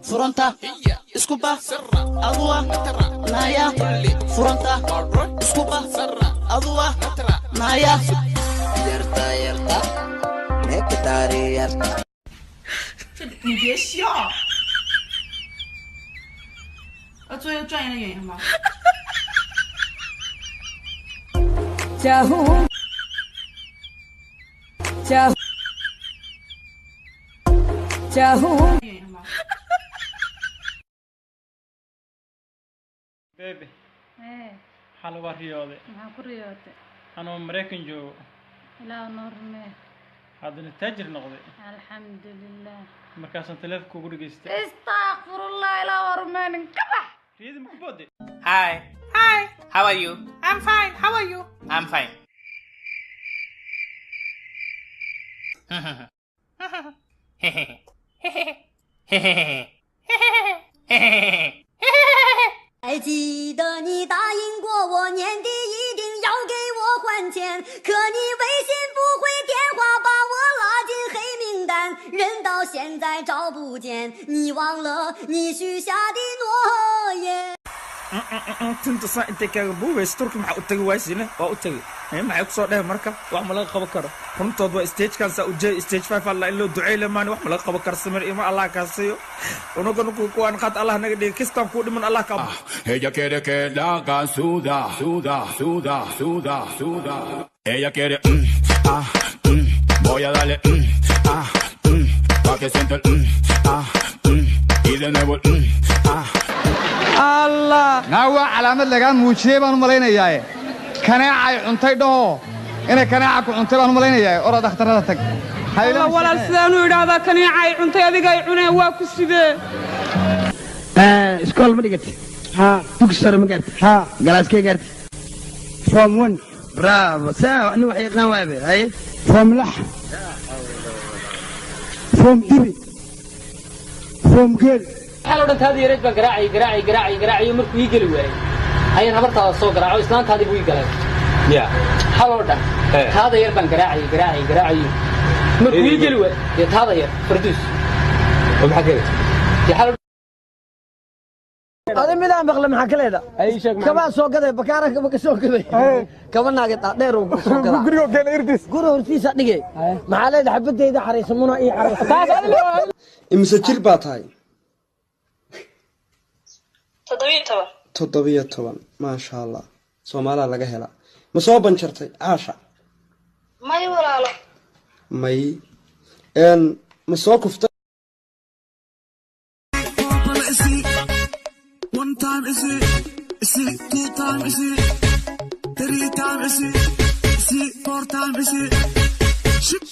Furanta iskuba aduwa naya, furanta iskuba aduwa naya. Yarta yarta meekataari yarta. 你别笑，要做一个专业的演员吗？加加加演员吗？ Baby, Ee, xal waa riyooday. Maxaa ku riyootay? Anoo Maraykan joogo. Ilaah noo rumee. Haddana taajir noqday. Alxamdulilah. Markaasaan taleefonka ugu dhegaystay. Istakfirullah, ilaah waa rumeenin, ka bax. Riyadii ma ku booday? Hi. Hi. How are you? I'm fine. How are you? I'm fine. 还记得你答应过我，年底一定要给我还钱，可你微信不回，电话把我拉进黑名单，人到现在找不见，你忘了你许下的诺言。 Tinta saa intay kaaga buubaysa, Turki maxaa u tagi waysine? Waa u tagi, maxay kusoo dheh? Marka wax ma laga qaban karo runtood waa stagekan saa ujeed, stage 5 alla in loo duceey lamaani, wax ma laga qaban karo. Samir ima Allah kaa siiyo, unugana kuwaan qaad Allah naga dhigi, kistaan kuu dhiman Allah kaa. Ella quiere que la haga suda, suda, suda, suda, suda. Ella quiere, ah, voy a darle, ah, pa' que sienta el, ah, y de nuevo el, ah. Allah naa waa calaamad lagaa muujiyey baan u malaynayaae, kaneecay cuntay dhaho, inay kaneeca ku cuntay baan u malaynayaa, orod dhakhtarrada tag. Alla walaal, sidaanu idhaahdaa kaneecay cuntay, adiga ay cuneen, waa ku sidee? Iskool ma dhigatay? Dugsi sare ma gaartay? Galaaskee gaartay? Form 1. Bravo, saa nin wax yaqaan waabe. Haye, form 6, form dibi, form geel. Waxaa la odhan taadii yareed baan garaacay, garaacay, garaacay, garaacayo, markuu ii geli waayey ayaan habartaada soo garaaco, islaantaadii buu ii galay. Ya. Waxaa loo dhan taada yar baan garaacay, garaacay, garaacayo, markuu ii geli waayey dee taada yar Farduus. Oo maxaa keenay? Dee waxaa la Adi midaan maqle maxaa ka leeda? Kabaa soo gaday, bakaara kaba ka soo gaday, kaba naageed dheer uu soo gadaa, gurigo keena irtiis, guri hortiisa dhigay. Maxaa leeda? Xabadeyda xariisa muna ii xariisa. Imise jir baa tahay? 17. 17, maasha Allah, Soomaalaa laga helaa. Ma soo banjartay caasha? May walaalo. May ma soo kuftay? One time is it, is it two time is it, three time is it, is it four time is it, shit.